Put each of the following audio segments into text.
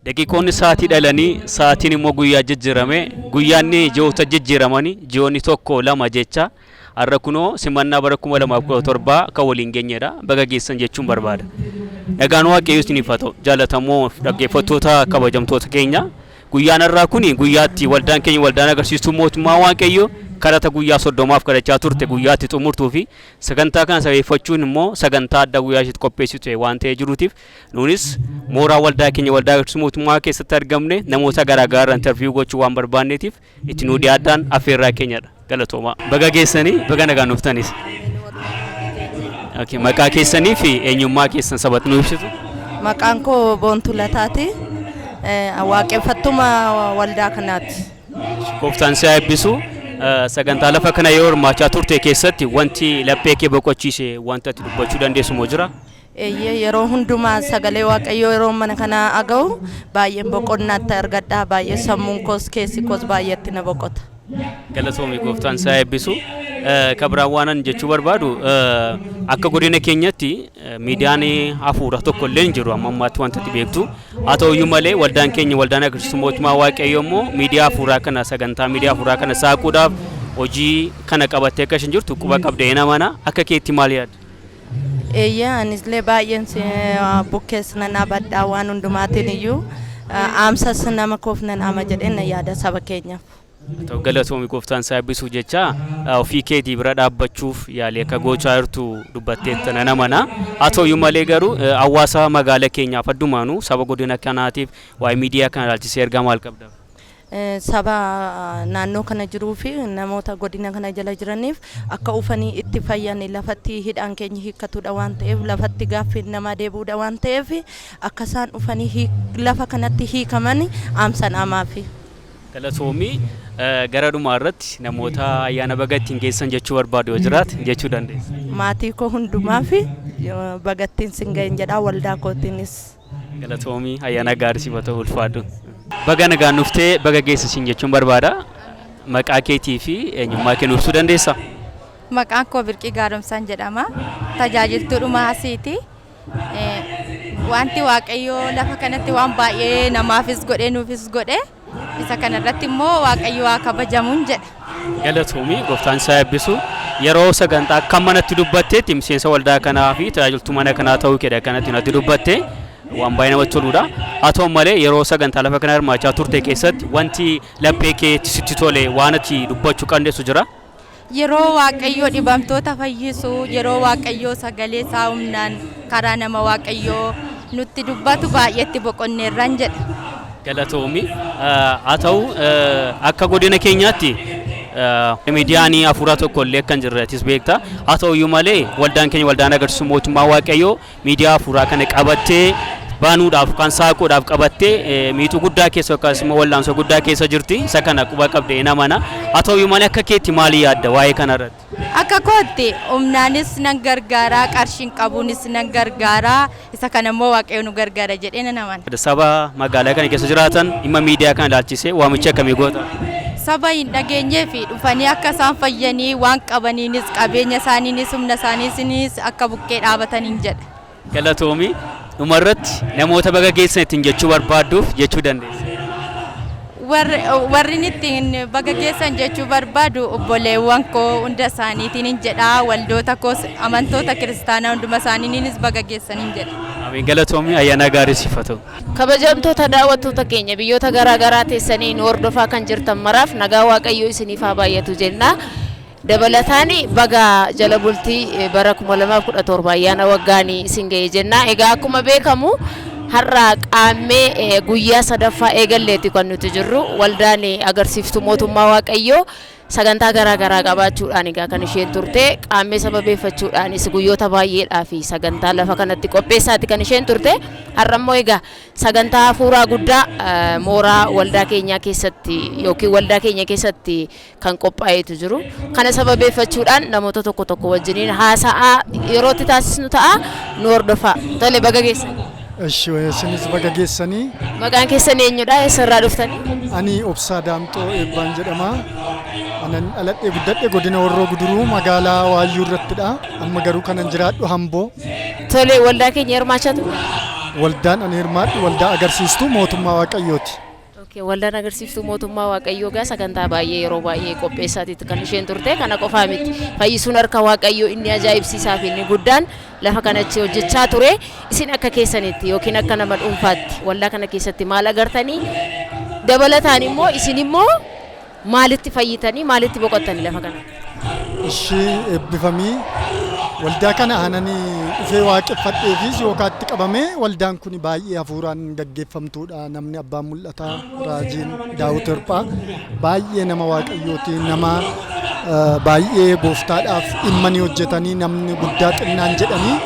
Daqiiqoonni sa'aatii dhalanii sa'aatiin immoo guyyaa jijjiirame guyyaanni ji'oota jijjiiramanii ji'oonni 1 2 jecha har'a kunoo simannaa bara 2017 kan waliin geenyedha baga geessan jechuun barbaada. Nagaan Waaqayyoo isiniif haa ta'u jaallatamoo dhaggeeffattoota kabajamtoota keenya guyyaan har'aa kun guyyaatti waldaan keenya waldaan agarsiistuu mootummaa Waaqayyoo kadhata guyyaa 30f kadhachaa turte guyyaatti xumurtuu fi sagantaa kana sabeeffachuun immoo sagantaa addaa guyyaa isheetti qopheessitu waan ta'ee jiruutiif nuunis mooraa waldaa keenya waldaa agarsiistuu mootummaa keessatti argamne namoota garaagaraa irraa interview gochuu waan barbaanneetiif itti nuu dhiyaadhaan affeerraa keenyadha. Galatoomaa. Baga geessanii baga nagaan dhuftanis. Okay, maqaa keessanii fi eenyummaa keessan sabatti nu ibsitu. Maqaan koo Boontuu Lataati. Waaqeffattuma waldaa kanaati. Gooftaan si haa eebbisu. Sagantaa lafa kana yeroo hirmaachaa turte keessatti wanti laphee kee boqochiise wanta ati dubbachuu dandeessu moo jira? Eeyyee yeroo hundumaa sagalee Waaqayyoo yeroo mana kanaa aga'u baay'een boqonnaatti argadha. Baay'ee sammuun koos keessi koos baay'eetti na boqota. Galatoomi gooftaan si haa eebbisu. Ka biraan waanan jechuu barbaadu akka godina keenyatti miidiyaan hafuura tokko illee hin jiru amma ammaatti wanta ati beektu. Haa ta'u iyyuu malee waldaan keenya waldaan agarsiistuu mootummaa Waaqayyoo immoo miidiyaa hafuuraa kana sagantaa miidiyaa hafuuraa kana saaquudhaaf hojii kana qabattee akka isheen jirtu quba qabda hin amana. Akka keetti maal yaadda? Eeyyee anislee baay'een si bukkees nan dhaabadha waan hundumaatiin iyyuu aamsas nama koof nan ama jedheen nan yaada saba keenyaaf. Haa ta'u galatoomi gooftaan isaa eebbisuuf jecha ofii keetii bira dhaabbachuuf yaalii akka gochaa jirtu dubbatteetta nan amana. Haa ta'u iyyuu malee garuu hawaasa magaala keenyaaf addumaanuu saba godina kanaatiif waa'ee miidiyaa kana ilaalchisee ergaa maal qabda? Saba naannoo kana jiruu fi namoota godina kana jala jiraniif akka ufanii itti fayyan lafatti hidhaan keenya hiikkatudha waan ta'eef lafatti gaaffiin namaa deebi'uudha waan ta'eef akka isaan ufanii lafa kanatti hiikaman aamsan amaafi. Galatoomi gara dhumaa irratti namoota ayyaana baga ittiin geessan jechuu barbaadu yoo jiraate jechuu dandeessa. Maatii koo hundumaaf baga ittiin sin ga'in jedha waldaa kootiinis. Galatoomi ayyaana gaarii siif haa ta'u ulfaadhu. Baga nagaan dhuftee baga geesse siin jechuun barbaada. Maqaa keetii fi eenyummaa kee nuuf ibsuu dandeessaa? Maqaan koo Birqii Gaaromsaan jedhama. Tajaajiltuudhuma asiiti. Wanti Waaqayyoo lafa kanatti waan baay'ee namaafis godhe nuufis godhe isa kanarratti immoo Waaqayyo haa kabajamuun jedha. Galatoomi gooftaan si haa eebbisu. Yeroo sagantaa akka manatti dubbatteetti miseensa waldaa kanaa fi tajaajiltuu mana kanaa ta'uu keedha kanatti natti dubbatte waan baay'ee namatti toludha. Haa ta'u malee yeroo sagantaa lafa kana hirmaachaa turte keessatti wanti laphee keetti sitti tole waan ati dubbachuu qandeessu jira. Yeroo Waaqayyo dhibamtoota fayyisu, yeroo Waaqayyo sagalee isaa humnaan karaa nama Waaqayyoo nutti dubbatu baay'eetti boqonneerran jedha. Galatoomi. Haa ta'u akka godina keenyaatti miidiyaan hafuuraa tokko illee akka hin jirre atis beekta. Haa ta'u iyyuu malee waldaan keenya waldaan agarsiistuu mootummaa Waaqayyoo miidiyaa hafuuraa kana qabattee baanuudhaaf yookaan saaquudhaaf qabattee miixuu guddaa keessa yookaas immoo wallaansoo guddaa keessa jirti. Isa kana quba qabda hin amana. Haa ta'u iyyuu malee akka keetti maali yaadda waa'ee kana irratti? Akka kootti humnaanis nan gargaara, qarshiin qabuunis nan gargaara. Isa kana immoo Waaqayyo nu gargaara jedhee nan amana. Saba magaalaa kana keessa jiraatan dhimma miidiyaa kana ilaalchisee waamicha akkamii goota? Saba hin dhageenyeef dhufanii akka isaan fayyanii waan qabaniinis qabeenya isaaniinis humna isaaniisinis akka bukkee dhaabataniin jedha. Galatoomi. Dhumarratti namoota baga geessan ittiin jechuu barbaadduuf jechuu dandeessa. Warrin ittiin baga geessan jechuu barbaadu obboleewwan koo hunda isaaniitiin hin jedha. Waldoota koos amantoota kiristaanaa hunduma isaaniinis baga geessan hin jedha. Amiin galatoomi ayyaana gaarii siif haa ta'u. Kabajamtoota daawwattoota keenya biyyoota garaa garaa teessanii nu hordofaa kan jirtan maraaf nagaa Waaqayyoo isiniif haa baay'atu jenna. Dabalataan baga jala bultii bara 2017 ayyaana waggaanii isin ga'e jenna. Egaa akkuma beekamu har'a qaammee guyyaa sadaffaa eegalleeti kan nuti jirru. Waldaan agarsiiftuu mootummaa Waaqayyoo sagantaa garaa garaa qabaachuudhaan egaa kan isheen turte. Qaammee sababeeffachuudhaanis guyyoota baay'eedhaa fi sagantaa lafa kanatti qopheessaati kan isheen turte. Har'a immoo egaa sagantaa hafuuraa guddaa mooraa waldaa keenyaa keessatti yookiin waldaa keenya keessatti kan qophaa'eetu jiru. Kana sababeeffachuudhaan namoota tokko tokko wajjiniin haasa'aa yeroo itti taasisnu ta'a nu hordofaa. Tole baga geessan. Eshi isinis baga geessanii. Maqaan keessan eenyudha? Eessarraa dhuftanii? Ani Obsaa Daamxoo Eebbaan jedhama. Anan dhaladhee guddadhe godina Horroo Guduruu magaalaa Waayyuu irrattidha. Amma garuu kanan jiraadhu Hamboo. Tole waldaa keenya hirmaachaa turte? Waldaan ani hirmaadhu waldaa agarsiistuu mootummaa Waaqayyooti. Okay, waldaan agarsiiftuu mootummaa Waaqayyoo gaa sagantaa baay'ee yeroo baay'ee qopheessaatiitti kan isheen turte kana qofaa miti. Fayyisuun harka Waaqayyoo inni ajaa'ibsiisaa fi inni guddaan lafa kanatti hojjechaa ture. Isin akka keessanitti yookiin akka nama dhuunfaatti waldaa kana keessatti maal agartanii? Dabalataan immoo isin immoo maalitti fayyitanii maalitti boqottanii lafa kana? Ishii eebbifamii waldaa kana aananii dhufee waaqeffadheefis yookaan itti qabamee waldaan kun baay'ee hafuuraan gaggeeffamtuudha. Namni abbaan mul'ataa raajiin Daawit Hirphaa baay'ee nama Waaqayyooti, nama baay'ee gooftaadhaaf dhimmanii hojjetanii namni guddaa xinnaan jedhanii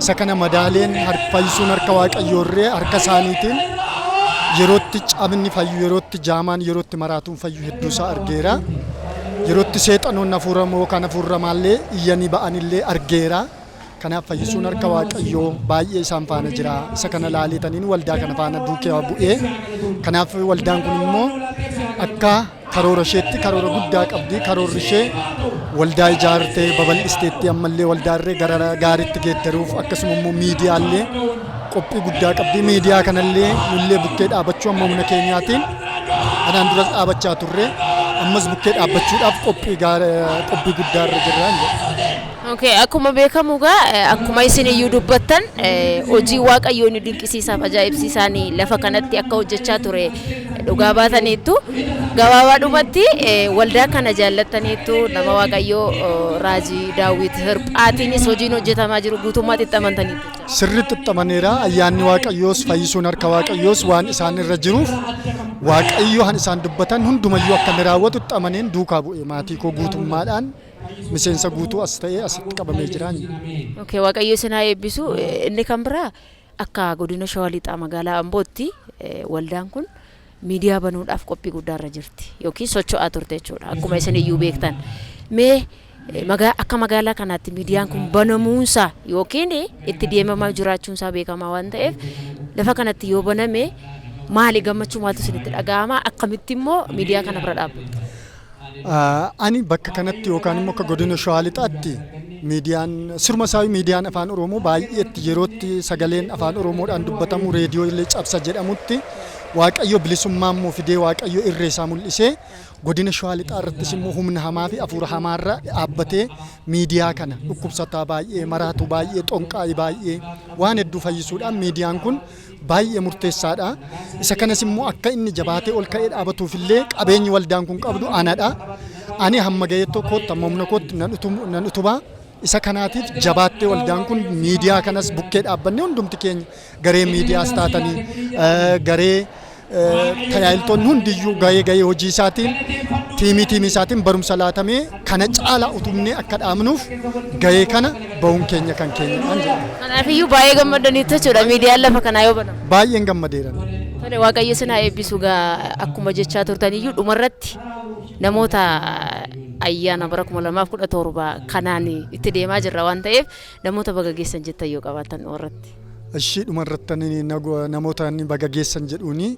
isa kana madaaleen fayyisuun harka Waaqayyoorree harka isaaniitiin yerootti cabni fayyu, yerootti jaamaan, yerootti maraatuun fayyu hedduu isaa argeera. Yerootti seexanoonni hafuura yookaan hafuurramaallee iyyanii ba'anillee argeera. Kanaaf fayyisuun harka Waaqayyoo baay'ee isaan faana jira. Isa kana laaleetaniin waldaa kana faana duukee bu'ee. Kanaaf waldaan kun immoo akka karoora isheetti karoora guddaa qabdi. Karoorri ishee waldaa ijaartee babal'isteetti ammallee waldaarree gara gaariitti geeddaruuf akkasuma immoo miidiyaallee qophii guddaa qabdi. Miidiyaa kanallee nullee bukkee dhaabachuu amma humna keenyaatiin kanaan duras dhaabachaa turre ammas bukkee dhaabbachuudhaaf qophii guddaa irra jirra. Okay, akkuma beekamu gaa akkuma isin iyyuu dubbattan hojii Waaqayyoo inni dinqisiisaaf ajaa'ibsiisaan lafa kanatti akka hojjechaa ture dhugaa baataniittu gabaabaadhumatti waldaa kana jaallattaniittu nama Waaqayyoo raajii Daawit Hirphaatiinis hojiin hojjetamaa jiru guutummaatti itti amantaniittu. Sirriitti itti amaneera. Ayyaanni Waaqayyoos fayyisuun harka Waaqayyoos waan isaan irra jiruuf Waaqayyo han isaan dubbatan hundumayyuu akka inni raawwatu itti amaneen duukaa bu'e maatii koo guutummaadhaan miseensa guutuu as ta'ee asitti qabamee jira. Okay, Waaqayyo isin haa eebbisu. Inni kan biraa akka godina Shawaa Lixaa magaalaa Ambootti waldaan kun miidiyaa banuudhaaf qophii guddaa irra jirti yookiin socho'aa turte jechuudha akkuma isin iyyuu beektan. Mee akka magaalaa kanaatti miidiyaan kun banamuunsaa yookiin itti deemamaa jiraachuunsaa beekamaa waan ta'eef lafa kanatti yoo baname maali gammachuu maaltu isinitti dhaga'ama akkamitti immoo miidiyaa kana bira dhaabbatu? Ani bakka kanatti yookaan immoo akka godina Shawaa Lixaatti miidiyaan sirma isaa miidiyaan afaan Oromoo baay'eetti yerootti sagaleen afaan Oromoodhaan dubbatamu reediyoo illee cabsa jedhamutti Waaqayyo bilisummaa immoo fidee Waaqayyo irree isaa mul'isee godina Shawaa Lixaa irrattis immoo humna hamaa fi hafuura hamaarra dhaabbatee miidiyaa kana dhukkubsataa baay'ee maraatu baay'ee xonqaa'ii baay'ee waan hedduu fayyisuudhaan miidiyaan kun baay'ee murteessaadha. Isa kanas immoo akka inni jabaatee ol ka'ee dhaabatuuf illee qabeenyi waldaan kun qabdu anadha. Ani hamma ga'ee tokkotti hamma humna kootti nan utubaa. Isa kanaatiif jabaattee waldaan kun miidiyaa kanas bukkee dhaabbannee hundumti keenya garee miidiyaas taatanii garee tajaajiltoonni hundiyyuu gahee gahee hojii isaatiin tiimii isaatiin barumsa laatamee kana caalaa utubnee akka dhaabnuuf gahee kana bahuun keenya kan keenyadhaan jedhama. Kanaafiyyuu baay'ee gammadaniitu jechuudha miidiyaan lafa kanaa yoo banamu. Baay'een gammadeera. Tole Waaqayyo isin haa eebbisu gaa akkuma jechaa turtaniyyuu dhumarratti namoota ayyaana bara 2017 kanaan itti deemaa jirra waan ta'eef namoota baga geessan jettan yoo qabaattan dhumarratti. Ishii dhumarratti namoota baga geessan jedhuuni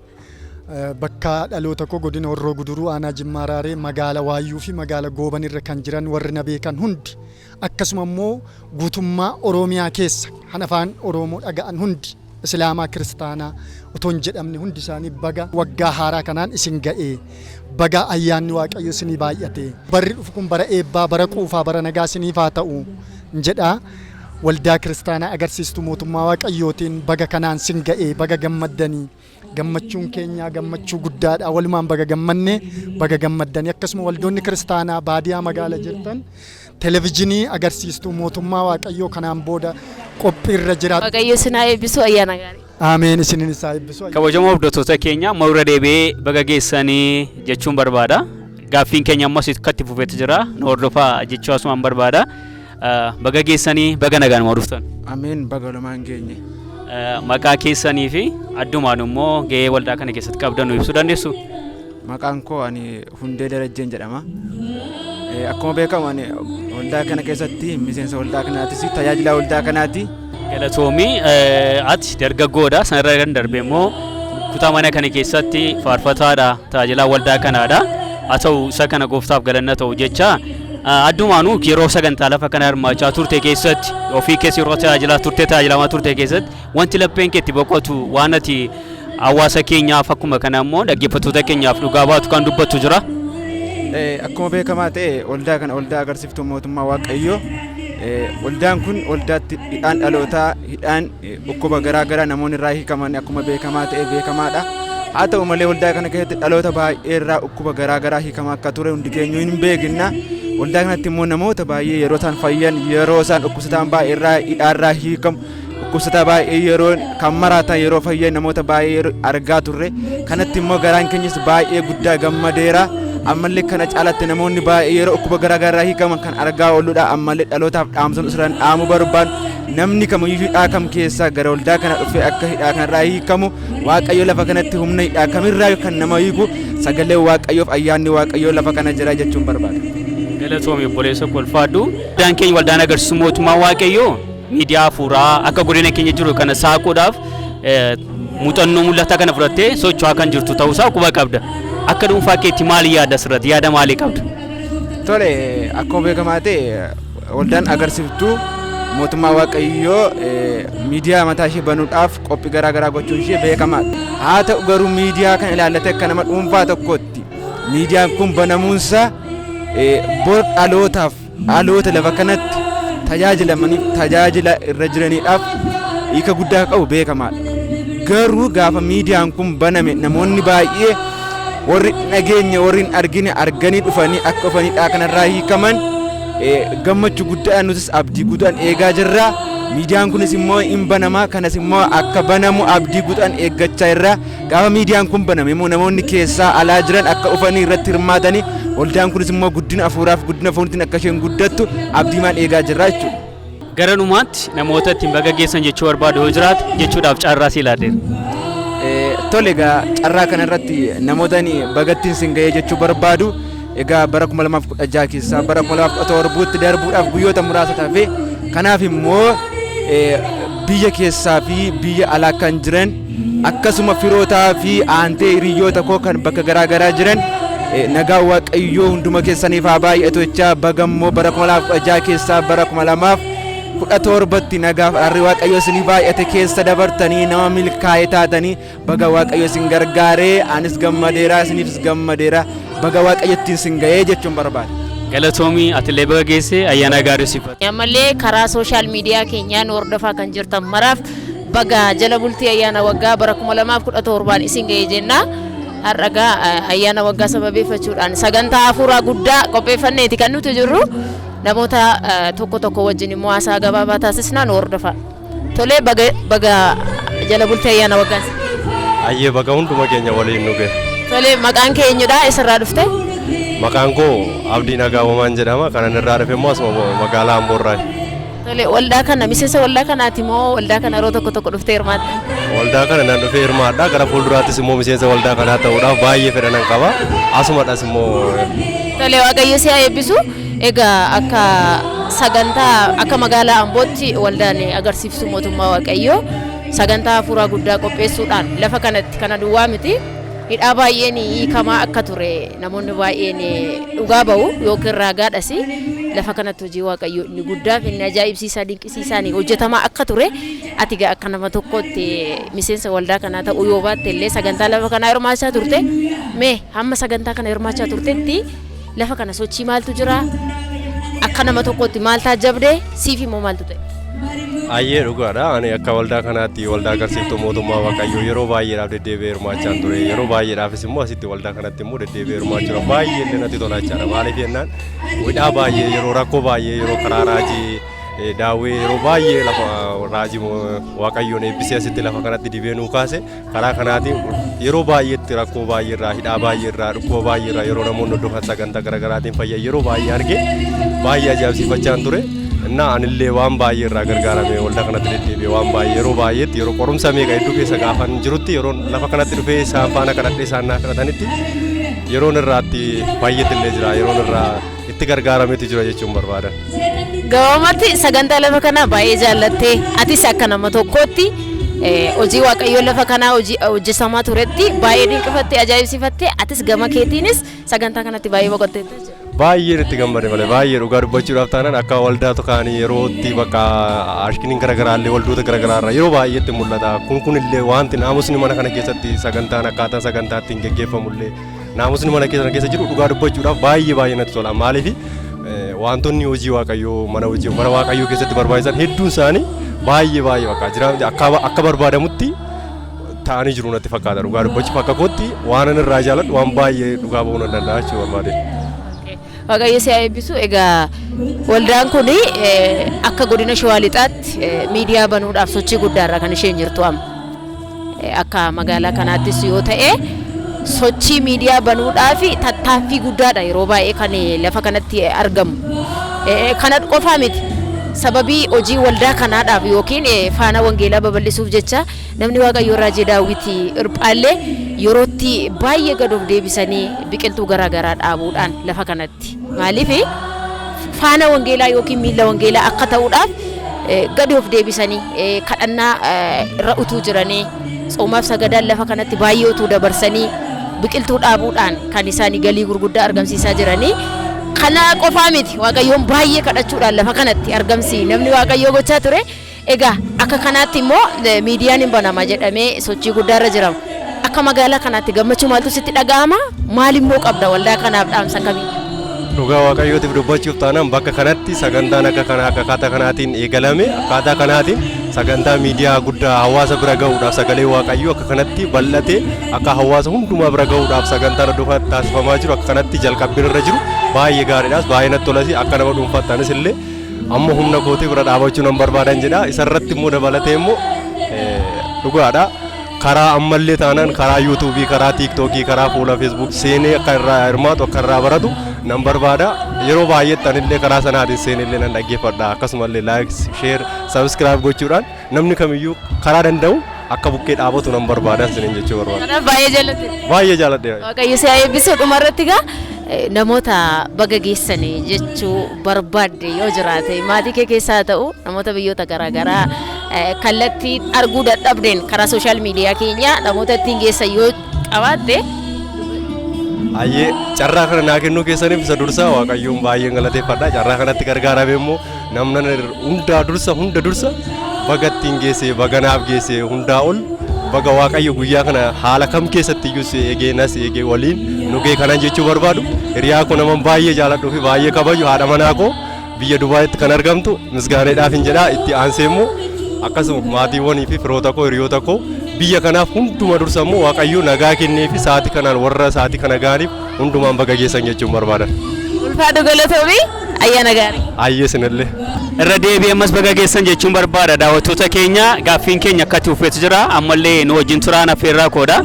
bakka dhaloota koo godina Horroo Guduruu aanaa Jimmaa Raaree magaala Waayyuu fi magaala Gooban irra kan jiran warri na beekan hundi akkasuma immoo guutummaa Oromiyaa keessa kan afaan Oromoo dhaga'an hundi Islaamaa Kiristaanaa otoo hin jedhamne hundi isaanii baga waggaa haaraa kanaan isin ga'ee baga ayyaanni Waaqayyo isinii baay'ate barri dhufu kun bara eebbaa bara quufaa bara nagaa isiniif haa ta'u jedha. Waldaa Kiristaanaa agarsiistuu mootummaa Waaqayyootiin baga kanaan sin ga'ee baga gammaddanii gammachuun keenyaa gammachuu guddaadha walumaan baga gammanne baga gammaddanii akkasuma waldoonni kiristaanaa baadiyaa magaala jirtan televezyiinii agarsiistuu mootummaa Waaqayyoo kanaan booda qophiirra jira. Waaqayyo isin haa eebbisu ayyaana gaarii. Ameen isiniin isaa eebbisu. Kabajamoo hordoftoota keenya mawura deebi'ee baga geessanii jechuun barbaada. Gaaffiin keenya ammas akkatti fufeetu jira. Nu hordofaa jechuu asumaan barbaada. Baga geessanii baga nagaan nu dhuftan. Ameen baga walumaan geenye. Maqaa keessanii fi addumaan immoo gahee waldaa kana keessatti qabdan nu ibsuu dandeessu? Maqaan koo ani Hundee Darajjeen jedhama. Akkuma beekamu ani waldaa kana keessatti miseensa waldaa kanaatis tajaajila waldaa kanaati. Galatoomii ati dargaggoodha sanarra kan darbe immoo kutaa mana kana keessatti faarfataadha tajaajilaa waldaa kanaadha. Haa ta'u isa kana gooftaaf galanna ta'u jecha Addumaanuu yeroo sagantaa lafa kana hirmaachaa turte keessatti, ofii keessa yeroo tajaajilaa turte, tajaajilamaa turte keessatti, wanti lapheen kee itti boqotu, waan ati hawaasa keenyaaf, akkuma kana immoo dhaggeeffattoota keenyaaf dhugaa baatu kan dubbattu jira. Akkuma beekamaa ta'e, waldaa kana, waldaa agarsiiftuu mootummaa Waaqayyoo, waldaan kun waldaatti hidhaan dhalootaa, hidhaan dhukkuba garaa garaa namoonni irraa hiikaman akkuma beekamaa ta'e beekamaadha. Haa ta'u malee, waldaa kana keessatti dhaloota baay'ee irraa dhukkuba garaa garaa hiikamaa akka ture hundi keenya hin beekna. Waldaa kanatti immoo namoota baay'ee yeroo isaan fayyan, yeroo isaan dhukkubsataan baay'ee irraa hidhaarraa hiikamu, dhukkubsataa baay'ee yeroo kan maraatan yeroo fayyan, namoota baay'ee yeroo argaa turre. Kanatti immoo garaan keenyas baay'ee guddaa gammadeera. Ammallee kana caalatti namoonni baay'ee yeroo dhukkuba garaa garaa hiikaman kan argaa ooludha. Ammallee dhalootaaf dhaamsan isaan dhaamuu barbaadu, namni kamiyyuu hidhaa kam keessaa gara waldaa kana dhufee akka hidhaa kanarraa hiikamu, Waaqayyo lafa kanatti humna hidhaa kamirraa kan nama hiiku, sagalee Waaqayyoof ayyaanni Waaqayyoo lafa kana jira jechuun barbaada. Galatoomi obboleessa koo, ulfaadhu. Waldaan keenya, waldaan agarsiisu mootummaa Waaqayyoo, miidiyaa hafuuraa akka godina keenya jiru kana saaquudhaaf muuxannoo mul'ataa kana fudhattee socho'aa kan jirtu ta'uusaa quba qabda. Akka dhuunfaa keetti maali yaada asirratti? Yaada maalii qabda? Tole, akkuma beekamaa ta'e, waldaan agarsiiftuu mootummaa Waaqayyoo miidiyaa mataa ishee banuudhaaf qophii garaa garaa gochuun ishee beekamaadha. Haa ta'u garuu, miidiyaa kana ilaallatee akka nama dhuunfaa tokkootti miidiyaan kun banamuunsaa bor dhalootaaf, dhaloota lafa kanatti tajaajilamaniif, tajaajila irra jiraniidhaaf hiika guddaa qabu beekamaadha. Garuu gaafa miidiyaan kun baname namoonni baay'ee warri dhageenya, warri hin argine arganii dhufanii akka dhufanidhaa kanarraa hiikaman gammachuu guddaan nutis abdii guddaan eegaa jirra. Miidiyaan kunis immoo hin banamaa, kanas immoo akka banamu abdii guddaan eeggachaa jirra. Gaafa miidiyaan kun baname immoo namoonni keessaa alaa jiran akka dhufanii irratti hirmaatanii, waldaan kunis immoo guddina hafuuraaf guddina fooniitiin akka isheen guddattu abdiimaan eegaa jirra jechuudha. Gara dhumaatti namoota ittiin baga geessan jechuu barbaadu yoo jiraate jechuudhaaf carraa si ilaalleera. Tole, egaa carraa kanarratti namoota bagattiin sin ga'ee jechuu barbaadu, egaa bara 2016 keessaa bara 2017tti darbuudhaaf guyyoota muraasa tafe. Kanaaf immoo biyya keessaa fi biyya alaa kan jiran, akkasuma firootaa fi aantee hiriyoota koo kan bakka garaa garaa jiran, nagaa Waaqayyoo hunduma keessaniif haa baay'atu jechaa, bagammoo bara 2016 keessaa bara 2017tti nagaaf araarri Waaqayyoo isinii baay'ate keessa dabartanii nama milkaa'ee taatanii, baga Waaqayyo isin gargaaree, anis gammadeera, isiniifis gammadeera, baga Waaqayyo ittiin isin ga'ee jechuun barbaada. Galatoomii, atillee baga geesse, ayyaana gaarii siif. Ammallee karaa social media keenyaan hordofaa kan jirtan maraaf baga jala bultii ayyaana waggaa bara 2017n isin ga'e jenna. Har'a gaa ayyaana waggaa sababeeffachuudhaan sagantaa hafuuraa guddaa qopheeffanneeti kan nuti jirru. Namoota tokko tokko wajjin immoo haasaa gabaabaa taasisnaa, nu hordofaa. Tolee, baga baga jala bultii ayyaana waggaa. Ayyee, baga hunduma keenya waliin nu gahe. Tolee, maqaan kee eenyudha? Eessarraa dhufte? Maqaan koo Abdii Nagaawamaan jedhama. Kanan irraa dhufe immoo asuma magaalaa Amboorraa. Tole, waldaa kana miseensa waldaa kanaati moo waldaa kana yeroo tokko tokko dhuftee hirmaatte? Waldaa kana nan dhufee hirmaadha. Gara fuulduraattis immoo miseensa waldaa kanaa ta'uudhaaf baay'ee fedha nan qaba. Asumadhas immoo. Tole, Waaqayyo si haa eebbisu. Egaa akka sagantaa akka magaalaa Ambootti waldaan agarsiiftuu mootummaa Waaqayyoo sagantaa hafuuraa guddaa qopheessuudhaan lafa kanatti kana duwwaa miti. Hidhaa baay'een hiikamaa akka ture namoonni baay'een dhugaa ba'u yookiin raagaadhas. Lafa kanatti hojii Waaqayyoo inni guddaa fi inni ajaa'ibsiisaa dinqisiisaan hojjetamaa akka ture, ati egaa akka nama tokkootti miseensa waldaa kanaa ta'uu yoo baatte illee sagantaa lafa kanaa hirmaachaa turte. Mee hamma sagantaa kana hirmaachaa turtetti lafa kana sochii maaltu jira? Akka nama tokkootti maal taajjabde? Siif immoo maaltu ta'e? Ayyee, dhugaadha. Ani akka waldaa kanaatti, waldaa agarsiiftuu mootummaa Waaqayyoo, yeroo baay'eedhaaf deddeebi'ee hirmaachaa ture. Yeroo baay'eedhaafis immoo asitti waldaa kanatti immoo deddeebi'ee hirmaachuudha. Baay'ee illee natti tola jechaadha. Maaliif jennaan, hidhaa baay'ee yeroo rakkoo baay'ee yeroo karaa raajii daawwee yeroo baay'ee lafa raajii Waaqayyoon eebbisee asitti lafa kanatti dibee nuu kaase, karaa kanaatiin yeroo baay'eetti rakkoo baay'ee irraa, hidhaa baay'ee irraa, dhukkuba baay'ee irraa yeroo namoonni hordofan sagantaa garaagaraatiin fayyan yeroo baay'ee arge, baay'ee ajaa'ibsiifachaan ture. Innaa anillee waan baay'ee irraa gargaarame. Waldaa kanatti deddeebi'ee waan baay'ee yeroo baay'eetti, yeroo qorumsa meeqa hedduu keessa gaafan jirutti, yeroo lafa kanatti dhufee isaan faana kadhadhee isaan naa kadhatanitti yeroon irraatti baay'eetti illee jira, yeroon irraa itti gargaarametu jira jechuun barbaadan. Gabaabumatti sagantaa lafa kanaa baay'ee jaallattee, atis akka nama tokkootti hojii Waaqayyoo lafa kanaa hojii hojjetamaa turetti baay'ee dinqifattee ajaa'ibsiifattee, atis gama keetiinis sagantaa kanatti baay'ee boqotteetta jechuudha. Baay'een itti gammade malee, baay'ee dhugaa dubbachuudhaaf taanaan akka waldaa tokkaanii yerootti bakka ashkiniin garaagaraallee waldoota garaagaraarra yeroo baay'eetti mul'ata. Kun illee wanti naamusni mana kana keessatti sagantaan akkaataan sagantaa ittiin geggeeffamullee, naamusni mana keessa keessa jiru dhugaa dubbachuudhaaf baay'ee baay'ee natti tola. Maaliif, wantoonni hojii Waaqayyoo mana hojii mana Waaqayyoo keessatti barbaachisan hedduun isaanii baay'ee baay'ee bakka jira, akka barbaadamutti ta'anii jiru natti fakkaata. Dhugaa dubbachuuf akka kootti waan ani irraa jaaladhu waan baay'ee dhugaa ba'uu nan danda'a jechuu barbaade. Waaqayyo si haa eebbisu. Egaa waldaan kun akka godina Shawaa Lixaatti miidiyaa banuudhaaf sochii guddaarra kan isheen jirtu amma. Akka magaalaa kanaattis yoo ta'e, sochii miidiyaa banuudhaaf tattaaffii guddaadha yeroo baay'ee kan lafa kanatti argamu. Kana qofaa miti. Sababii hojii waldaa kanaadhaaf yookiin faana wangeelaa babal'isuuf jecha namni Waaqayyoo Raajii Daawwitii Hirphaallee yerootti baay'ee gad of deebisanii biqiltuu garaagaraa dhaabuudhaan lafa kanatti. Maaliif, faana wangeelaa yookiin miila wangeelaa akka ta'uudhaaf gadi of deebisanii kadhannaa irra utuu jiranii, tsoomaaf sagadaan lafa kanatti baay'ee utuu dabarsanii, biqiltuu dhaabuudhaan kan isaanii galii gurguddaa argamsiisaa jiranii. Kana qofaa miti, Waaqayyoon baay'ee kadhachuudhaan lafa kanatti argamsi namni Waaqayyoo gochaa ture. Egaa akka kanaatti immoo miidiyaan hin banama jedhamee sochii guddaarra jira. Akka magaalaa kanaatti gammachuu maaltu sitti dhaga'ama? Maal immoo qabda waldaa kanaaf dhaamsa kamii? Dhugaa Waaqayyootiif dubbachuuf taanaan, bakka kanatti sagantaan akka kana akka akkaataa kanaatiin eegalame, akkaataa kanaatiin sagantaa miidiyaa guddaa hawaasa bira gahuudhaaf, sagalee Waaqayyoo akka kanatti bal'ate akka hawaasa hundumaa bira gahuudhaaf sagantaan iddoo kanatti taasifamaa jiru, akka kanatti jalqabbiin irra jiru baay'ee gaariidhaas, baay'ee natti tolas. Akka nama dhuunfattaanis illee amma humna kootii bira dhaabachuu nan barbaadan jedha. Isarratti immoo dabalatee immoo dhugaadha, karaa ammallee taanaan karaa YouTubeii, karaa TikTokii, karaa fuula Facebook seenee akka irraa hirmaatu, akka irraa baratu nan barbaada. Yeroo baay'eetti anillee karaa sanaatiin seenellee nan dhaggeeffadha. Akkasumallee like, share, subscribe gochuudhaan namni kamiyyuu karaa danda'u akka bukkee dhaabatu nan barbaada isiniin jechuu barbaada. Kanaaf baay'ee jaallatte. Baay'ee jaalladhe. Waaqayyo si haa eebbisu. Dhumarratti egaa namoota baga geessanii jechuu barbaadde yoo jiraate, maatii kee keessaa haa ta'u, namoota biyyoota garaagaraa kallattii arguu dadhabdeen karaa social media keenya namoota ittiin geessan yoo qabaatte. Ayyee, carraa kana naa kennuu keessaniif isa dursa Waaqayyoon baay'een galateeffadha. Carraa kanatti gargaarame immoo namna hundaa dursa, hunda dursa baga ittiin geesse, baga naaf geesse, hundaa ol baga Waaqayyo guyyaa kana haala kam keessatti iyyuu si eegee nas eegee waliin nu gee kanan jechuu barbaadu, hiriyaa koo naman baay'ee jaaladhuu fi baay'ee kabaju, haadha manaa koo biyya Dubaayitti kan argamtu Misgaaneedhaaf hin jedha. Itti aansee immoo akkasuma maatiiwwanii fi firoota koo, hiriyoota koo biyya kanaaf, hunduma dursa immoo Waaqayyo nagaa kennee fi sa'aatii kanaan warra sa'aatii kana ga'aniif hundumaan baga geessan jechuun barbaadan. Ulfaadhu, galatoomii, ayyaana gaarii. Ayyee, sinillee. Irra deebi'ee ammas baga geessan jechuun barbaada. Daawwattoota keenya, gaaffiin keenya akkatti ufeetu jira, ammallee nu wajjin turaan affeerraa koodha.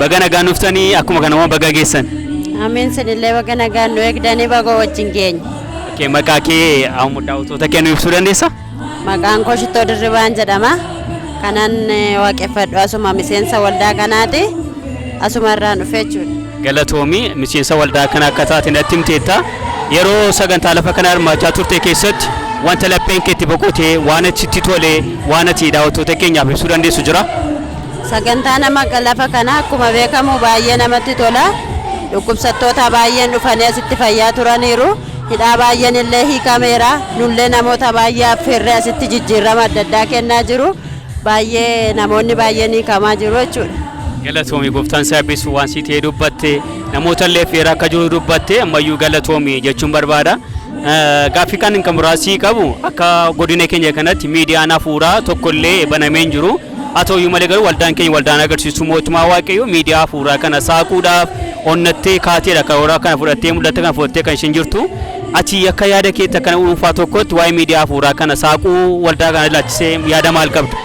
Baga nagaan dhuftanii, akkuma kanuma baga geessan. Amiin, sinillee baga nagaan nu eegdanii, baga wajjin geenya. Okay, maqaa kee amma daawwattoota keenya nu ibsuu dandeessaa? Maqaan koo Shittoo Dirribaan jedhama. Kanan waaqeffadhu asuma, miseensa waldaa kanaati. Asuma irraan dhufe jechuudha. Galatoomii, miseensa waldaa kana akka taate natti himteetta. Yeroo sagantaa lafa kana hirmaachaa turte keessatti wanta lapheen keetti boqotee, waan achitti tole, waan ati daawwattoota keenyaaf ibsuu dandeessu jira? Sagantaa nama lafa kana akkuma beekamu baay'ee namatti tola. Dhukkubsattoota baay'een dhufanii asitti fayyaa turaniiru. Hidhaa baay'een illee hiikameera. Nullee namoota baay'ee affeerree asitti jijjiirama adda addaa kennaa jiru. Baay'ee namoonni baay'een hiikamaa jiru jechuudha. Galatoomii, gooftaan si eebbisu. Waan sii ta'ee dubbatte, namoota illee affeeraa akka jiru dubbatte, ammayyuu galatoomii jechuun barbaada. Gaaffii kan biraasii qabu, akka godina keenya kanatti miidiyaan hafuuraa tokkollee banamee hin jiru. Haa ta'uyyuu malee garuu waldaan keenya, waldaan agarsiistuu mootummaa Waaqayyoo, miidiyaa hafuuraa kana saaquudhaaf onnattee kaateedha, karoora kana fudhattee, mul'ata kana fudhattee kan isheen jirtu. Ati akka yaada keetti, akka dhuunfaa tokkotti, waa'ee miidiyaa hafuuraa kana saaquu waldaa kana ilaalchisee yaada maal qabda?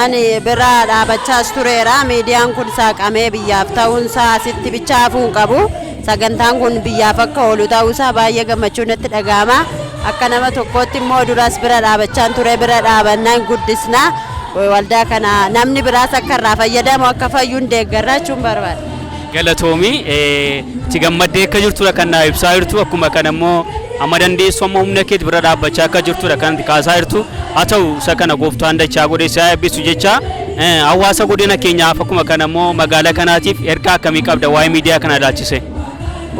Ani bira dhaabachaas tureera. Miidiyaan kun saaqamee biyyaaf ta'uunsaa asitti bicha hafuu hin qabu. Sagantaan kun biyyaaf akka oolu ta'uusaa baay'ee gammachuu natti dhaga'ama. Akka nama tokkootti immoo duras bira dhaabachaan ture, bira dhaabannaan guddisna. Waldaa kana namni biraas akka irraa fayyadamu, akka fayyuun deeggarraa jechuun barbaada. Galatoomii, itti gammaddee akka jirtudha kan naa ibsaa jirtu. Akkuma kana immoo amma dandeessu, amma humna keetti bira dhaabbachaa akka jirtudha kan kaasaa jirtu. Haa ta'u, isa kana gooftaan dachaa godhee si haa eebbisu jecha, hawaasa godina keenyaaf, akkuma kana immoo magaalaa kanaatiif ergaa akkamii qabda waa'ee miidiyaa kana ilaalchise?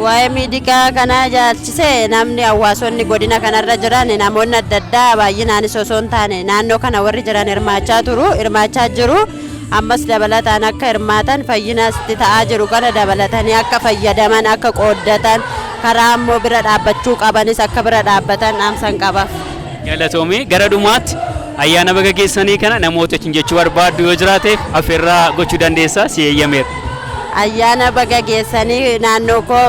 Waa'ee miidiyaa kanaa jaalchisee namni hawaasonni godina kanarra jiran, namoonni adda addaa baay'inaanis osoo hin taane naannoo kana warri jiran hirmaachaa turu, hirmaachaa jiru. Ammas dabalataan akka hirmaatan, fayyinaatti ta'aa jiru kana dabalatanii akka fayyadaman, akka qooddatan, karaa ammoo bira dhaabbachuu qabanis akka bira dhaabbatan dhaamsan qabaaf. Galatoomii. Gara dhumaatti ayyaana baga geessanii kana namoota wajjin jechuu barbaaddu yoo jiraate affeerraa gochuu dandeessa, si eeyyameera. Ayyaana baga geessanii naannoo koo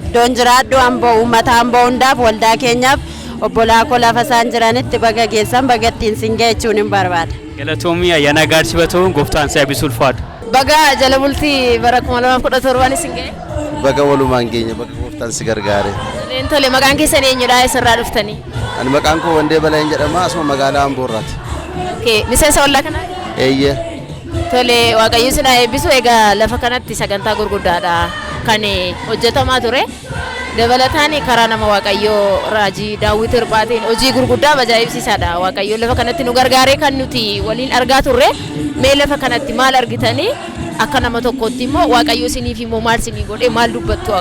iddoon jiraadhu Amboo, uummata Amboo hundaaf, waldaa keenyaaf, obbolaa koo lafa isaan jiranitti baga geessan, baga ittiin sin jechuun hin barbaada. Galatoomii, ayyaana gaarii sibatoo, gooftaan si eebbisu, ulfaadhu. Baga jala bultii bara 2017 isin ga'e. Baga walumaan keenya, baga gooftaan si gargaare. Toleen tole, maqaan keessan eenyudha? Eessarraa dhuftanii? Ani maqaan koo Wandee Balayeen jedhama, asuma magaalaa Amboorraati. Okay, miseensa waldaa kanaa? Eeyyee. Tole, Waaqayyo isin haa eebbisu. Egaa lafa kanatti sagantaa gurguddaadha kan hojjetamaa ture. Dabalataan karaa nama Waaqayyoo Raajii Daawwit Hirphaatiin hojii gurguddaa ajaa'ibsiisaadha. Waaqayyo lafa kanatti nu gargaaree kan nuti waliin argaa turre. Mee lafa kanatti maal argitanii? Akka nama tokkotti immoo Waaqayyo isiniif immoo maal isinii godhee, maal dubbattu?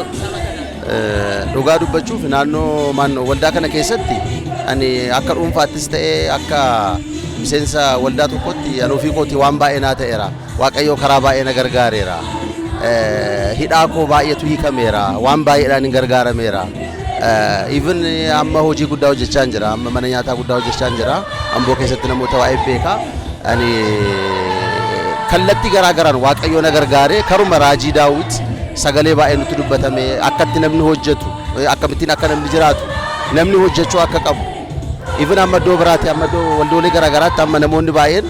Dhugaa dubbachuuf naannoo maannoo waldaa kana keessatti ani akka dhuunfaattis ta'ee akka miseensa waldaa tokkotti ani ofii kootii waan baay'ee naa ta'eera. Waaqayyo karaa baay'ee na gargaareera. Hidhaa koo baay'eetu hiikameera. Waan baay'eedhaan hin gargaarameera. Even amma hojii guddaa hojjechaa jira. Amma mana nyaataa guddaa hojjechaa jira. Amboo keessatti namoota baay'ee beeka. Ani kallattii garaa garaan Waaqayyo na gargaare. Karuma raajii Daawwit sagalee baay'ee nutti dubbatame, akkatti namni hojjetu, akkamittiin akka namni jiraatu, namni hojjechuu akka qabu. Even amma iddoo biraatti, amma iddoo waldoolee garaa garaatti amma namoonni baay'een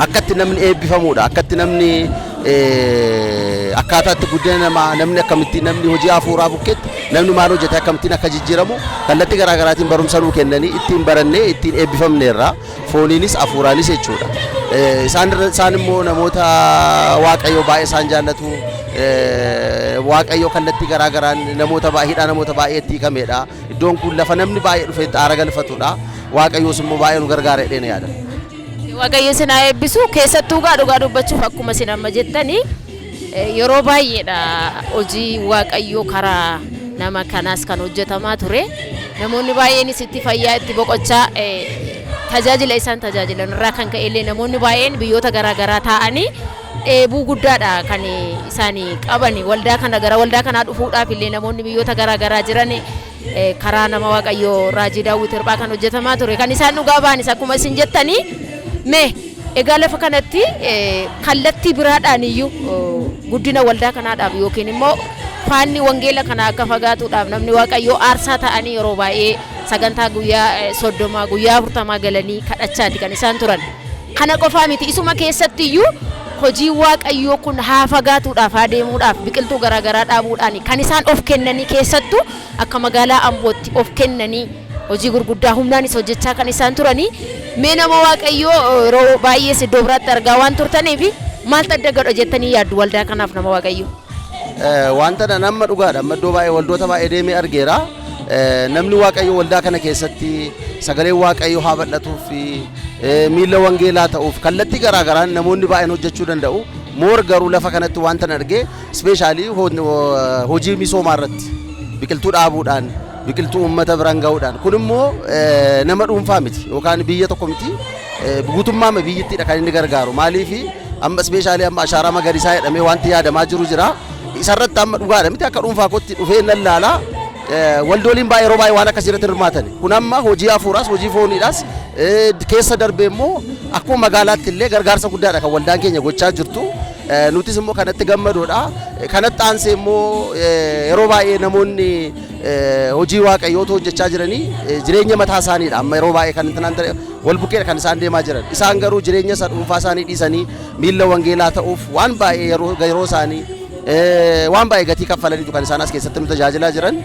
akkatti namni eebbifamuudha, akkatti namni akkaataatti guddina namaa, namni akkamittiin namni hojii hafuuraa bukkeetti namni maal hojjete, akkamittiin akka jijjiiramu kallattii garaa garaatiin barumsa nuu kennanii ittiin barannee ittiin eebbifamneerra, fooniinis hafuuraanis jechuudha. Isaan immoo namoota Waaqayyo baay'ee isaan jaallatu, Waaqayyo kallattii garaa garaan namoota baay'ee hidhaa namoota baay'ee itti hiikamedha. Iddoon kun lafa namni baay'ee dhufee itti aara galfatudha. Waaqayyoos immoo baay'ee nu gargaara jedhee yaada. Waaqayyo isin haa eebbisu. Keessattuu gaa dhugaa dubbachuuf akkuma isin amma jettanii yeroo baay'eedha hojii Waaqayyoo karaa nama kanaas kan hojjetamaa ture. Namoonni baay'eenis itti fayyaa, itti boqochaa, tajaajila isaan tajaajilan irraa kan ka'e illee namoonni baay'een biyyoota garaa garaa taa'anii dheebuu guddaadha kan isaan qaban. Waldaa kana, gara waldaa kanaa dhufuudhaaf illee namoonni biyyoota garaa garaa jiran karaa nama Waaqayyoo Raajii Daawwit Hirphaa kan hojjetamaa ture kan isaan dhugaa ba'anis akkuma isin jettanii. Mee egaa lafa kanatti kallattii biraadhaan iyyuu guddina waldaa kanaadhaaf yookiin immoo faanni wangeela kana akka fagaatuudhaaf namni Waaqayyoo aarsaa ta'anii yeroo baay'ee sagantaa guyyaa 30, guyyaa 40 galanii kadhachaati kan isaan turan. Kana qofaa miti, isuma keessatti iyyuu hojii Waaqayyoo kun haa fagaatuudhaaf, haa deemuudhaaf biqiltuu garaagaraa dhaabuudhaan kan isaan of kennanii, keessattuu akka magaalaa Ambootti of kennanii hojii gurguddaa humnaanis hojjechaa kan isaan turanii. Mee nama Waaqayyoo, yeroo baay'ees iddoo biraatti argaa waan turtaniif maaltu adda godha jettanii yaaddu waldaa kanaaf, nama Waaqayyoo? Wanta nama dhugaadha. Amma iddoo baay'ee, waldoota baay'ee deemee argeera. Namni Waaqayyo waldaa kana keessatti sagaleen Waaqayyo haa bal'atuuf fi miila wangeelaa ta'uuf kallattii garaa garaan namoonni baay'een hojjechuu danda'u. More garuu lafa kanatti wanta argee especially hojii misoomaa irratti biqiltuu dhaabuudhaan, biqiltuu uummata biraan ga'uudhaan, kun immoo nama dhuunfaa miti yookaan biyya tokko miti, guutummaa biyyittiidha kan inni gargaaru. Maaliif amma especially amma ashaaraa magariisaa jedhamee wanti yaadamaa jiru jira. Isarratti amma dhugaadha miti, akka dhuunfaa kootti dhufee nan laala. Waldooliin baay'ee yeroo baay'ee waan akkasii irratti hirmaatan. Kun amma hojii hafuuraas hojii fooniidhaas keessa darbee immoo akkuma magaalaatti illee gargaarsa guddaadha kan waldaan keenya gochaa jirtu. Nutis immoo kanatti gammadoodha. Kanatti aansee immoo yeroo baay'ee namoonni hojii Waaqayyootu hojjechaa jiranii jireenya mataa isaaniidha. Amma yeroo baay'ee kan intinaan wal bukkeedha kan isaan deemaa jiran. Isaan garuu jireenya isa dhuunfaa isaanii dhiisanii miila wangeelaa ta'uuf waan baay'ee yeroo isaanii waan baay'ee gatii kaffalaniitu kan isaan as keessatti nu tajaajilaa jiran.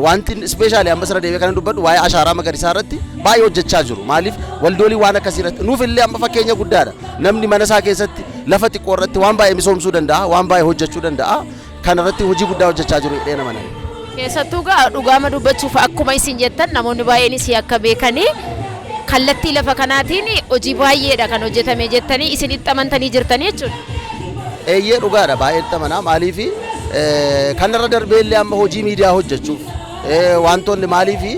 Wanti especially amma sirra deebi'ee kan dubbadhu waa'ee ashaaraa magariisaa irratti baay'ee hojjechaa jiru. Maaliif waldoolii waan akkasii irratti nuuf illee amma fakkeenya guddaadha. Namni mana isaa keessatti lafa xiqqoo irratti waan baay'ee misoomsuu danda'a, waan baay'ee hojjechuu danda'a. Kana irratti hojii guddaa hojjechaa jiru jedhee nama nani. Keessattuu gaa dhugaama dubbachuuf akkuma isin jettan namoonni baay'eenis akka beekanii kallattii lafa kanaatiin hojii baay'eedha kan hojjetame jettanii isin itti amantanii jirtanii jechuudha. Eeyyee, dhugaadha, baay'ee itti amanaa. Maaliif Kanarra darbee illee amma hojii miidiyaa hojjechuuf wantoonni maaliifi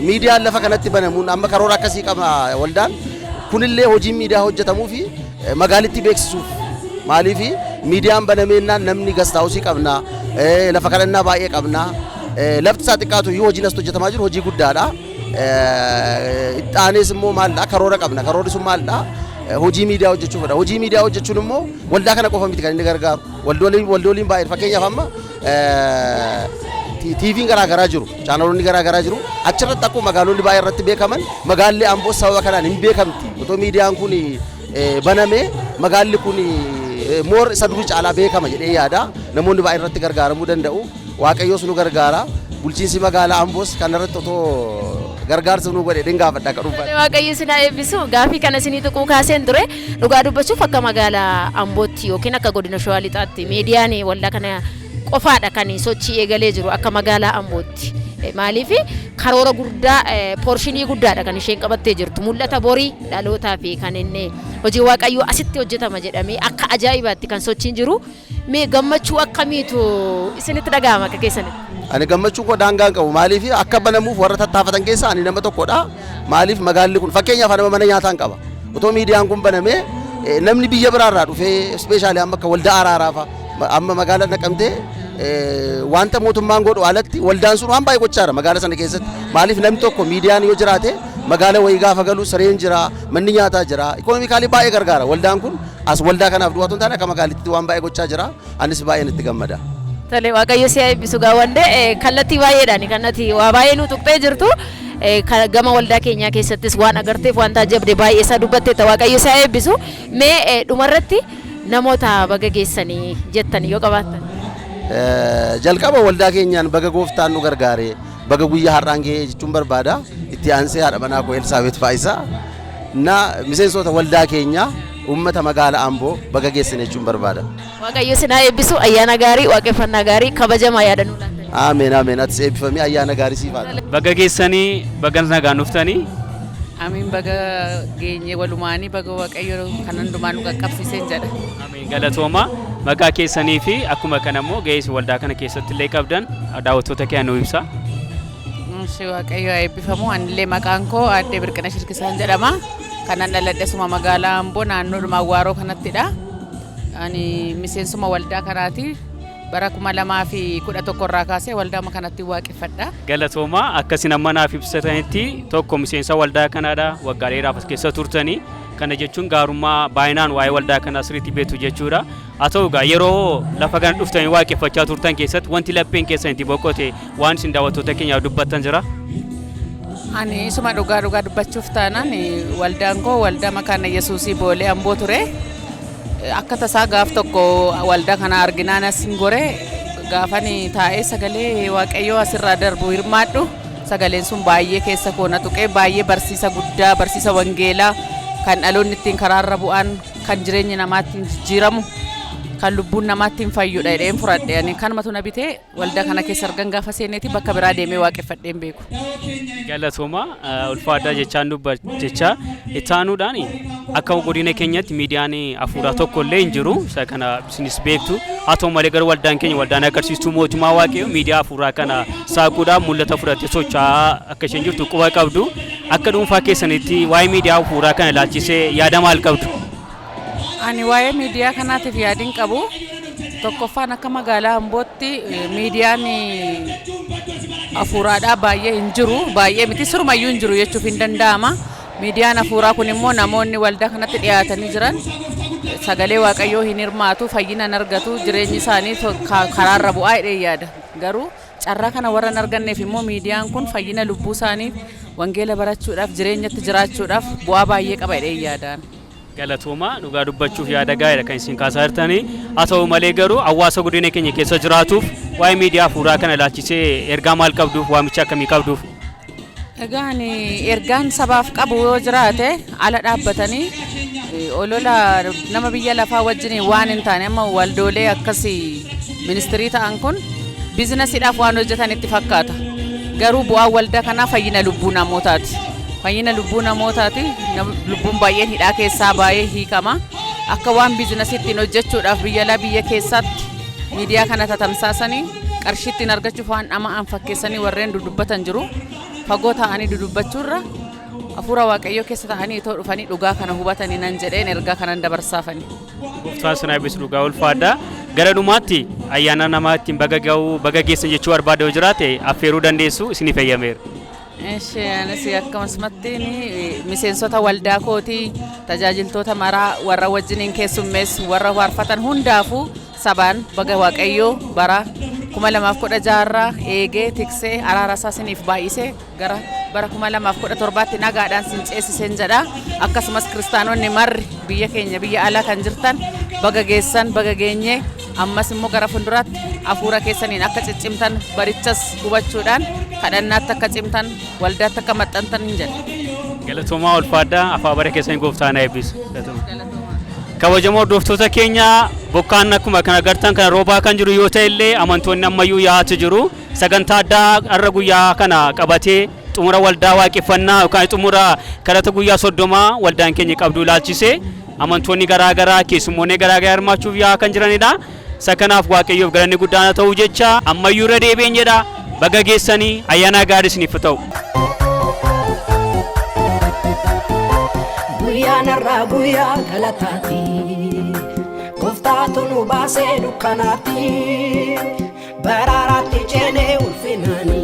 miidiyaan lafa kanatti banamuun amma karoora akkasii qaba waldaan kunillee hojiin miidiyaa hojjetamuu fi magaalitti beeksisuuf maaliifi miidiyaan banameennaan namni guest house qabna, lafa kadhannaa baay'ee qabna, lafti isaa xiqqaatu iyyuu hojiin asitti hojjetamaa jiru hojii guddaadha. Itti aanees immoo maalidha, karoora qabna. Karoorri sun maalidha? Hojii miidiyaa hojjechuufidha. Hojii miidiyaa hojjechuun immoo waldaa kana qofa miti kan inni gargaaru. Waldooliin baay'ee, fakkeenyaaf amma TV'n garaa garaa jiru, chaanaloonni garaa garaa jiru. Achirratti akkuma magaalonni baay'ee irratti beekaman, magaalli Amboo sababa kanaan hin beekamti. Otoo miidiyaan kun baname magaalli kun more isa durii caalaa beekama jedhee yaada. Namoonni baay'ee irratti gargaaramuu danda'u. Waaqayyoos nu gargaara. Bulchiinsi magaalaa Amboos kanarratti otoo gargaarsa nu godhe dhin gaafadha akka dhuunfaatti. Waaqayyo isin haa eebbisu. Gaafii kana isinii tuquu kaaseen ture. Dhugaa dubbachuuf akka magaalaa Ambootti yookiin akka godina Shawaa Lixaatti miidiyaan waldaa kana qofaadha kan sochii eegalee jiru akka magaalaa Ambootti. Maaliif karoora guddaa, portion guddaadha kan isheen qabattee jirtu. Mul'ata borii dhalootaa fi kan inni hojii Waaqayyoo asitti hojjetama jedhamee akka ajaa'ibaatti kan sochiin jiru. Mee gammachuu akkamiitu isinitti dhaga'ama akka keessanitti? Ani gammachuu koo daangaa hin qabu. Maaliif akka banamuuf warra tattaafatan keessaa ani nama tokkodha. Maaliif magaalli kun, fakkeenyaaf nama mana nyaataa hin qaba. Otoo miidiyaan kun banamee namni biyya biraarraa dhufee, especially amma akka waldaa araaraa fa'a, amma magaalaa Naqamtee wanta mootummaan godhu alatti waldaan sun waan baay'ee gochaadha magaalaa sana keessatti. Maaliif namni tokko miidiyaan yoo jiraate magaala wayii gaafa galu sireen jira, manni nyaataa jira, economically baay'ee gargaara. Waldaan kun as waldaa kanaaf duwwaa otoo hin taane akka magaalittii waan baay'ee gochaa jira. Anis baay'een itti gammada. Tole, Waaqayyo si haa eebbisu. Gaawwandee kallattii baay'eedhaan kan ati waa baay'ee nu tuqxee jirtu. Gama waldaa keenyaa keessattis waan agarteef waan taajjabde baay'ee isaa dubbatteetta. Waaqayyo si haa eebbisu. Mee dhumarratti namoota baga geessanii jettan yoo qabaattan. Jalqaba waldaa keenyaan baga gooftaan nu gargaare, baga guyyaa har'aan ga'ee jechuun barbaada. Itti aansee haadha manaa koo Elsaabeet Faayisaa na miseensota waldaa keenyaa, uummata magaalaa Amboo baga geessine jechuun barbaada. Waaqayyo si haa eebbisu. Ayyaana gaarii, waaqeffannaa gaarii, kabajamaa yaadannoo laatanii. Ameen, ameen. Atis eebbifamii, ayyaana gaarii siif haa ta'u. Baga geessanii, baga nagaan dhuftanii. Amiin, baga geenye walumaanii, baga Waaqayyo kan hundumaa nu qaqqabsiiseen jedha. Amiin, galatooma. Maqaa keessanii fi akkuma kana immoo ga'ee isin waldaa kana keessatti illee qabdan daawwattoota keenya nu ibsa. Ishee Waaqayyo haa eebbifamu. Anillee maqaan koo Aaddee Birqina Shirkisaan jedhama. Kanan dhaladhe suma magaalaa Amboo naannoodhuma Awwaaroo kanattidha. Ani miseensuma waldaa kanaati. Bara 2011 irraa kaasee waldaa kanatti waaqeffadha. Galatooma. Akkasin amma naaf ibsatanitti tokko miseensa waldaa kanaadha, waggaa dheeraaf as keessa turtanii. Kana jechuun gaarummaa baay'inaan waa'ee waldaa kanaa sirriitti beektu jechuudha. Haa ta'u egaa, yeroo lafa kana dhuftanii waaqeffachaa turtan keessatti wanti lapheen keessan itti boqote, waan isin daawwattoota keenyaaf dubbattan jira? Ani isuma dhugaa dhugaa dubbachuuf taanaan waldaan koo waldaa Makaana Yesuusii Boolee Amboo ture. Akka tasaa gaaf tokko waldaa kana arginaan asin gore. Gaafani taa'ee sagalee Waaqayyoo asirraa darbu hirmaadhu, sagaleen sun baay'ee keessa koo na tuqee, baay'ee barsiisa guddaa, barsiisa wangeelaa kan dhaloonni ittiin karaarra bu'an, kan jireenyi namaa ittiin jijjiiramu, kan lubbuun namaa ittiin fayyudha jedheen fudhadhe. Ani kanumatu na bitee waldaa kana keessa argan gaafa seeneeti bakka biraa deemee waaqeffadheen beeku. Galatooma, ulfaadhaa jechaan dubba jecha itti aanuudhaan akka godina keenyatti miidiyaan hafuuraa tokko illee hin jiru. Isa kana isinis beektu. Haa ta'u malee garuu waldaan keenya, waldaan agarsiistuu mootummaa Waaqayyoo, miidiyaa hafuuraa kana saaquudhaan mul'ata fudhattee socho'aa akka isheen jirtu quba qabdu. Akka dhuunfaa keessanitti waa'ee miidiyaa hafuuraa kana ilaalchisee yaada maal qabdu? Ani waa'ee miidiyaa kanaatiif yaadin qabu. Tokkoffaan akka magaalaa Ambootti miidiyaan hafuuraadhaa baay'ee hin jiru. Baay'ee miti, sirumayyuu hin jiru jechuuf hin danda'ama. Miidiyaan hafuuraa kun immoo namoonni waldaa kanatti dhiyaatanii jiran sagalee Waaqayyoo hin hirmaatu, fayyina hin argatu, jireenyi isaanii karaarra bu'aa jedhee yaada. Garuu carraa kana warra hin arganneef immoo miidiyaan kun fayyina lubbuu isaaniif, wangeela barachuudhaaf, jireenyatti jiraachuudhaaf bu'aa baay'ee qaba jedhee yaadaan. Galatooma, dhugaa dubbachuuf yaada gaariidha kan isin kaasaa jirtanii. Haa ta'u malee garuu hawaasa godina keenya keessa jiraatuuf waa'ee miidiyaa hafuuraa kana ilaalchisee ergaa maal qabduuf, waamicha akkamii qabduuf? Egaa ani ergaan sabaaf qabu yoo jiraate, ala dhaabbatanii olola nama biyya lafaa wajjin waan hin taane, amma waldoolee akkasii ministry ta'an kun businessiidhaaf waan hojjetan itti fakkaata. Garuu bu'aan waldaa kanaa fayyina lubbuu namootaati. Fayyina lubbuu namootaati. Lubbuun baay'een hidhaa keessaa baay'ee hiikama. Akka waan business ittiin hojjechuudhaaf biyya alaa biyya keessaatti Miidiyaa kana tatamsaasanii qarshii ittiin argachuuf waan dhama'an fakkeessanii warreen dudubbatan jiru. Fagoo ta'anii dudubbachuurra hafuura Waaqayyoo keessa ta'anii itoo dhufanii dhugaa kana hubatanii nan jedheen ergaa kanan dabarsaafani. Gooftaan isin haa eebbisu dhugaa ulfaadha. Gara dhumaatti ayyaana namaa ittiin baga ga'uu baga geessan jechuu barbaada yoo jiraate affeeruu dandeessu isiniif eeyyameera. Eshi anis akkasumatti miseensota waldaa kootii tajaajiltoota maraa warra wajjiniin keessummeessu warra faarfatan hundaafuu sabaan baga Waaqayyoo bara 2016 irraa eegee tiksee araara isaa isiniif baay'isee gara bara 2017tti nagaadhaan sin ceesiseen jedha. Akkasumas kiristaanonni marri biyya keenya biyya alaa kan jirtan baga geessan baga geenye ammas immoo gara fuulduraatti hafuura keessaniin akka ciccimtan barichas hubachuudhaan kadhannaatti akka cimtan waldaatti akka maxxantan hin jedha. Galatoomaa ulfaadhaa afaa bara keessanii gooftaan haa eebbisu. Kabajamoo hordoftoota keenya bokkaan akkuma kan agartan kana roobaa kan jiru yoo ta'e illee amantoonni ammayyuu yaa'aa jiru. Sagantaa addaa har'a guyyaa kana qabatee xumura waldaa waaqeffannaa yookaan xumura kadhata guyyaa 30 waldaan keenya qabdu ilaalchisee amantoonni garaagaraa keessummoonni garaagaraa hirmaachuuf yaa'aa kan jiranidha. Isa kanaaf Waaqayyoof galanni guddaan haa ta'u jecha ammayyuu irra deebi'een jedha baga geessanii ayyaana gaarii isiniif ta'u. Guyyaan har'aa guyyaa galataati. Gooftaatu nu baasee dukkanaatti. Baraaraatti ceenee ulfinaani.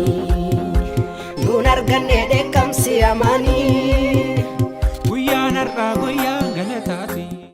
Nuun arganne dheekkamsi amaanii. Guyyaan har'aa guyyaa galataati.